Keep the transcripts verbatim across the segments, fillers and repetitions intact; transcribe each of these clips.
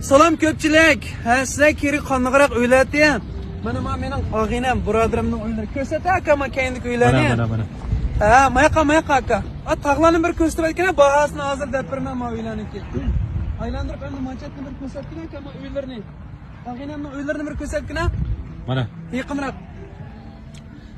سالام كۆپچىلىك. ھە، سىلەر كېرەك قانداقراق ئۆيلەردە؟ مانا، ما مېنىڭ ئاغىنەم، بۇرادىرىمنىڭ ئۆيلىرى. كۆرسەت ئاكا، ما كەينىدىكى ئۆيلەرنى. مانا، مانا، مانا. ھە، ماياققا، ماياققا ئاكا. ئا، تاغلارنى بىر كۆرسىتىپ ئەتكىنە، باھاسىنى ھازىر دەپ بېرىمەن ما ئۆيلەرنىڭكى. ئايلاندۇرۇپ ئەمدى مانچەتنى بىر كۆرسەتكىنە ئاكا، ما ئۆيلىرىنى. ئاغىنەمنىڭ ئۆيلىرىنى بىر كۆرسەتكىنە. مانا. يېقىنراق.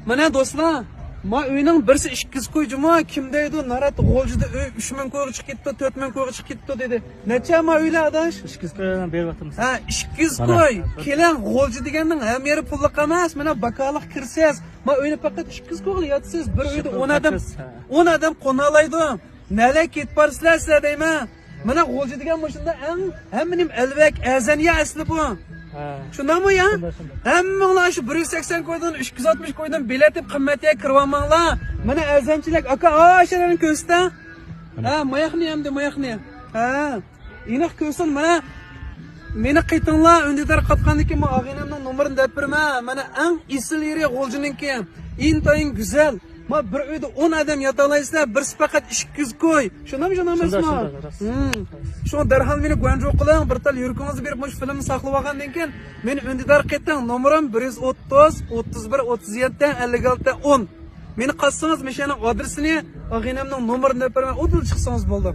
مانا دوستلار، ما ئۆينىڭ بىرسى ئىككىز كوي جۇمۇ، كىم دەيدۇ، نارات غۇلجىدا ئۆي ئۈچ مىڭ كويغا چىقىپ كېتىپتۇ، تۆت مىڭ كويغا چىقىپ كېتىپتۇ دېدى. نەچچە ما ئۆيلەر ئاداش؟ ئىككىز كوي بېرىۋاتىمىز. ھە، ئىككىز كوي. كېلىڭ، غۇلجا دېگەننىڭ ھەممە يېرى پۇللۇق ئەمەس. مانا باكالىق كىرسىز، ما ئۆينى پەقەت ئىككىز كويغا ياتىسىز. بىر ئۆيدە ئون ئادەم، ئون ئادەم قونالايدۇ. نەلەر كېتىپ بارسىلەر سىلەر دەيمەن. مانا غۇلجا دېگەن مۇشۇنداق ئەڭ ھەممىنىڭ ئەلۋەك ئەزەن يا ئەسلى بۇ. ھە. شۇنداقمۇ يا؟ شۇنداق، شۇنداق. ھەممىڭلار شۇ بىر يۈز سەكسەن كويدىن، ئۈچ يۈز ئاتمىش كويدىن بېلەت دەپ قىممەت يەرگە كىرىۋالماڭلار. مانا ئەزەنچىلەك ئاكا، ئاشۇلارنى كۆرسىتە. ھە، ماياقنى ئەمدى، ماياقنى. ھە. ئېنىق كۆرسۇن، مانا مېنى قېتىڭلار، ئۈندىدار قاتقاندىن كېيىن ما ئاغىنەمنىڭ نومۇرىنى دەپ بېرىمەن. مانا ئەڭ ئېسىل يېرى غۇلجىنىڭكى. ئىنتايىن گۈزەل. ما بىر ئۆيدە ئون ئادەم ياتالايسىلەر، بىرسى پەقەت ئىككى يۈز كوي. شۇنداقمۇ، شۇنداق ئەمەسمۇ؟ شۇنداق، شۇنداق، راست. ھىم. شۇڭا دەرھال مېنى گۇەنجۇ قىلىڭ، بىر تال يۈرىكىڭىزنى بېرىپ مۇشۇ فىلىمنى ساقلىۋالغاندىن كېيىن مېنى ئۈندىدار قېتىڭ. نومۇرۇم بىر يۈز ئوتتۇز، ئوتتۇز بىر، ئوتتۇز يەتتە، ئەللىك ئالتە، ئون. مېنى قاتسىڭىز، مەشەنىڭ ئادرېسىنى، ئاغىنەمنىڭ نومۇرىنى دەپ بېرىمەن، ئۇدۇل چىقسىڭىز بولدى.